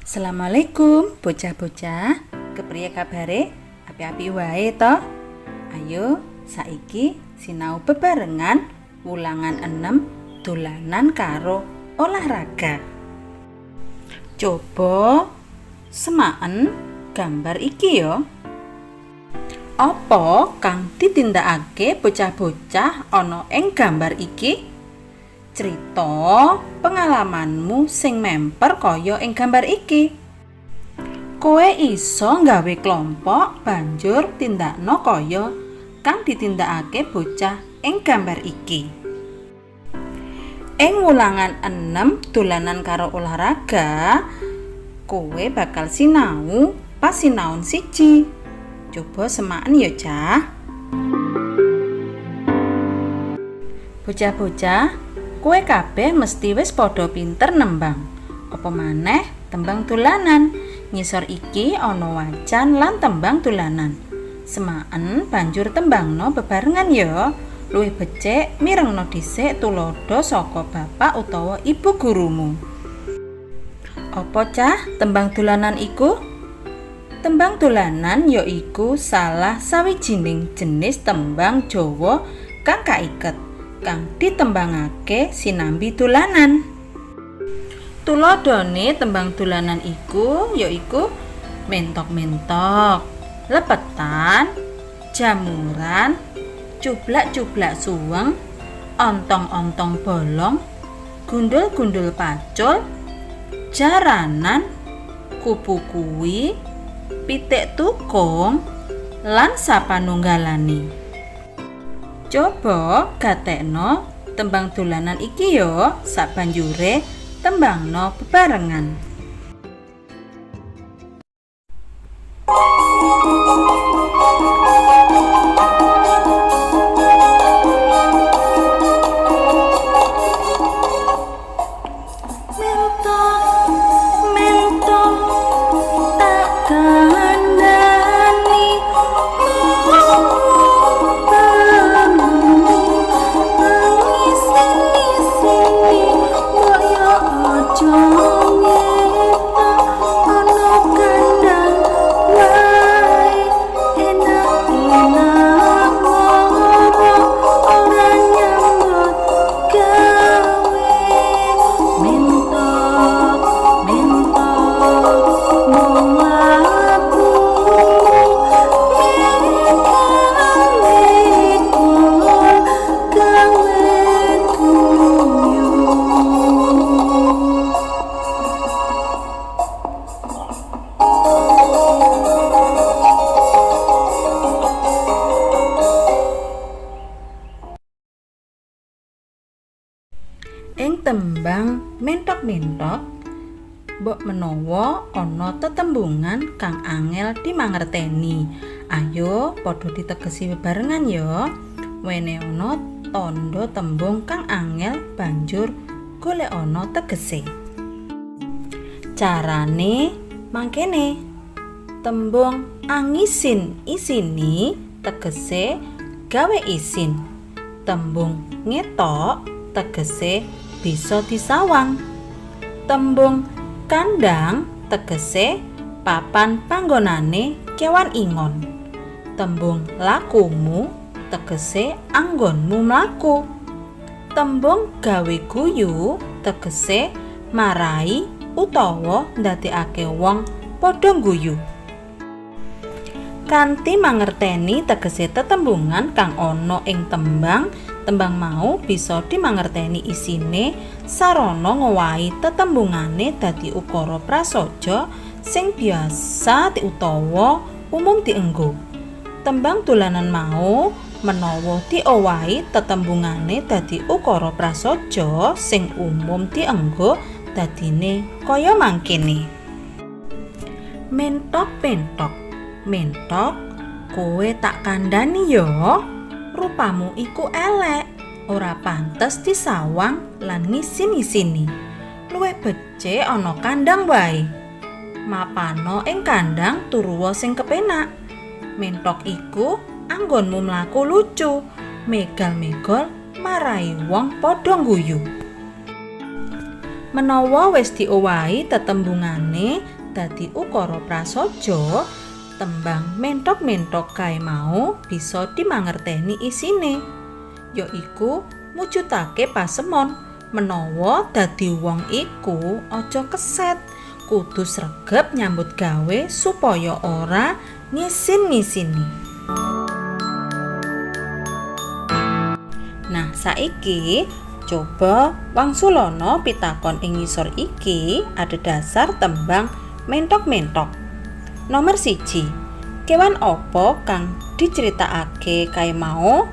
Assalamualaikum bocah-bocah. Kepriye kabare? Apik-apik wae to? Ayo saiki sinau bebarengan wulangan 6 dolanan karo olahraga. Coba semaken gambar iki yo. Apa kang ditindakake bocah-bocah ana ing gambar iki? Crita pengalamanmu sing memper kaya ing gambar iki. Kowe iso nggawe klompok banjur tindakno kaya kang ditindakake bocah ing gambar iki. Ing wulangan 6 dolanan karo olahraga, kowe bakal sinau pasinaon 1. Coba semaken ya, Cah. Bocah-bocah, kowe kabeh mesti wis padha pinter nembang. Apa maneh tembang dolanan? Ngisor iki ana wacan lan tembang dolanan. Semaken banjur tembangno bebarengan ya. Luwih becik mirengno dhisik tuladha saka bapak utawa ibu gurumu. Apa cah tembang dolanan iku? Tembang dolanan ya iku salah sawijining jenis tembang Jawa kang kaiket, kang ditembangake sinambi dolanan. Tuladhane tembang dolanan iku yaiku mentok-mentok, lepetan, jamuran, cublak-cublak suweng, ontong-ontong bolong, gundul-gundul pacul, jaranan, kupu-kuwi, pitik tukung, lan sapanunggalane. Coba gatekno tembang dolanan iki yo, sabanjure tembangno bebarengan. Mentok, mentok, tak kandhani ngisin-ngisini mbok yo aja ngetok ana kandang wae enak-enak ngoro ora nyambut gawe. Mentok, mentok, mung lakumu megal-megol gawe guyu. Ing tembang mentok-mentok, mbok menawa ana tetembungan kang angel dimangerteni. Ayo padha ditegesi bebarengan ya. Wene ana tandha tembung kang angel banjur golek ana tegese. Carane mangkene. Tembung angisin isini tegese gawe isin. Tembung ngetok tegese bisa disawang. Tembung kandang tegese papan panggonane kewan ingon. Tembung lakumu tegese anggonmu mlaku. Tembung gawe guyu tegese marai utawa ndadekake wong padha guyu. Kanthi mangerteni tegese tetembungan kang ana ing tembang, tembang mau bisa dimangerteni isine sarana ngowahi tetembungane dadi ukara prasaja sing biasa utawa umum dienggo. Tembang dolanan mau menawa diowahi tetembungane dadi ukara prasaja sing umum dienggo dadine kaya mangkene. Mentok-mentok, mentok, kowe tak kandhani yo. Rupamu iku elek, ora pantes disawang lan ngisin-ngisini. Luwih becik ana kandang wae. Mapano ing kandang turuwa sing kepenak. Mentok iku anggonmu mlaku lucu, megal-megol marai wong padha guyu. Menawa wis diowahi tetembungane dadi ukara prasaja, tembang menthok-menthok kae mau bisa dimangerteni isine. Yaiku mujudake pasemon menawa dadi wong iku aja keset, kudu sregep nyambut gawe supaya ora ngisin-ngisini. Nah, saiki coba wangsulana pitakon ing ngisor iki adhedhasar tembang menthok-menthok. Nomor 1. Kewan apa kang diceritakake kae mau?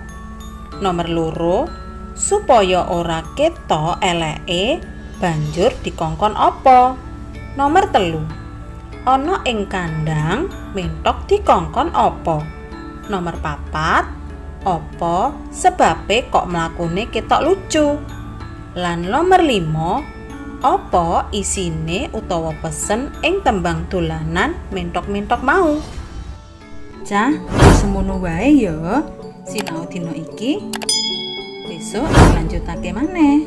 Nomor 2, supaya ora ketok eleke banjur dikongkon apa? Nomor 3, ana ing kandang menthok dikongkon apa? Nomor 4, apa sebabe kok mlakune ketok lucu? Lan nomor 5, apa isine utawa pesen ing tembang dolanan menthok-menthok mau? Cah, semono wae ya sinau dina iki. Besok lanjutake maneh.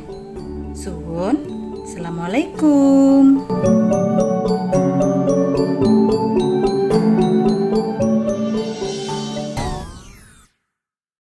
Suwun. Assalamualaikum.